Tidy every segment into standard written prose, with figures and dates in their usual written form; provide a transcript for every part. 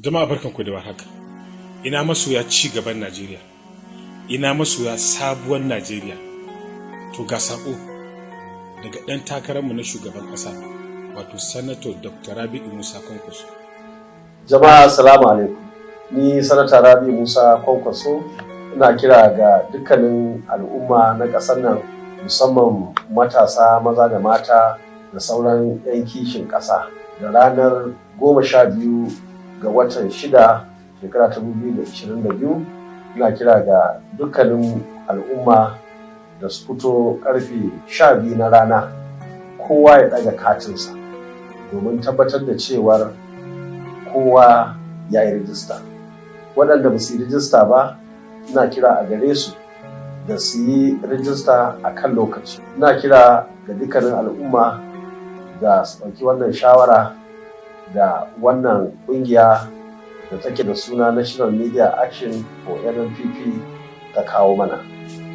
Jama'a, barkanku da warhaka. Ina masoya ci gaban Najeriya. Ina masoya sabuwar Najeriya. To, ga sako daga ɗan takararmu na shugaban ƙasa, wato Sanato Dr. Rabi'u Musa Kwankwaso. Jama'a, salamu alaikum. Ni Sanata Rabi Musa Kwankwaso ina kira ga dukkanin al'umma na ƙasar nan, musamman matasa maza da mata da sauran 'yan kishin ƙasa, da ranar 12 ga watan 6, shekara ta 2022, ina kira ga dukkanin al'umma da su fito karfe 12 na rana, kowa ya ɗaga katinsa domin tabbatar da cewar kowa ya yi rijista. Waɗanda ba su yi rijista ba, ina kira a gare su da su yi rijista a kan lokaci. Ina kira ga dukkanin al'umma da su ɗauki wannan shawara da wannan ƙungiya da take da suna National Media Action for NNPP ta kawo mana.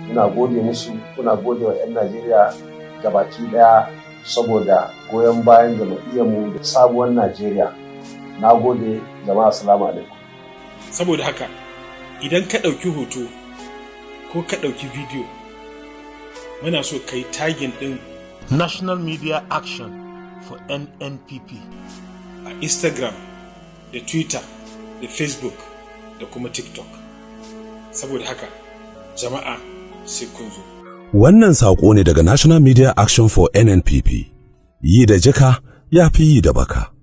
Muna gode musu, muna gode wa 'yan Najeriya gabaki ɗaya saboda goyon bayan jam'iyyarmu da sabuwar Najeriya. Na gode, jama'a. Assalamu alaikum. Saboda haka, idan ka ɗauki hoto ko ka ɗauki bidiyo, muna so ka yi tagging ɗin National Media Action for NNPP a Instagram da Twitter da Facebook da kuma TikTok. Saboda haka, jama'a, sai kun zo. Wannan saƙo ne daga National Media Action for NNPP. Yi da jika ya fi yi da baka.